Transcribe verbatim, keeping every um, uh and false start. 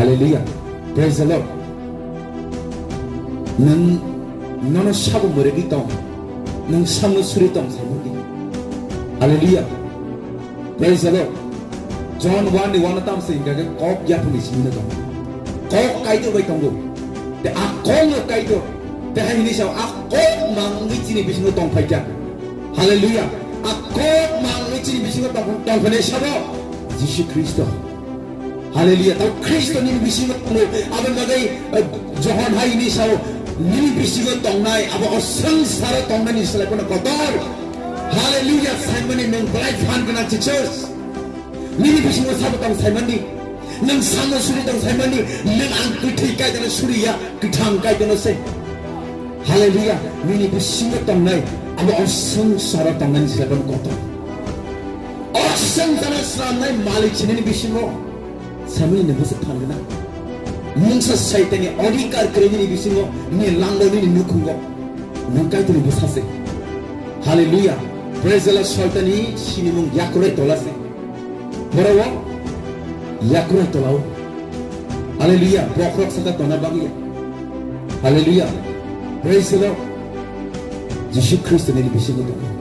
Hallelujah. Praise the Lord. Nwng nono sabo mwrwgwi tong. Nwng samno suri tong saimani. Hallelujah. Praise the Lord. John one ni one tam se hingkha khe kok yaphangni simi no tong. Kok Kaitor bai tongo. Te a kok no Kaitor. Te hai hini sao a kok mangwi chini bisingo tong phaikha. Hallelujah. A kok mangwi chini bisingo tong, tong phainai sabo Jisu Khristo. Hallelujah. Tamo Khristo nini bisingo tongo. Abo bagwi, eh, Johon hai hini sao nini bisingo tongnai, abo o swngcharo tongnai ni slai phano kotor. Hallelujah. Saimani nwng belai phan gwnang si church. Nini bisingo sabo tong saimani. Nwng samno suri tong saimani. Nwng ang kwthwi Kaitorno suriya, kwthang Kaitorno se. Hallelujah. Nini bisingo tongnai, abo o swngcharo tongnai ni slai phano kotor. O swngcharo swnamnai malik si nini bisingo. Samani ni bwswk phan gwnang. Mungsa Saitani odhikar kwrwi nini bisingo, nini langbo, nini nukhungo. Nwng Kaitorni bwsa se. Hallelujah. Praise the Lord. Saitani sinimung yakurai tola se. Borok yakurai tolao. Hallelujah. Bokhorok saka tona bagya. Hallelujah. Praise the Lord. Jisu Khristo nini bisingo tongo.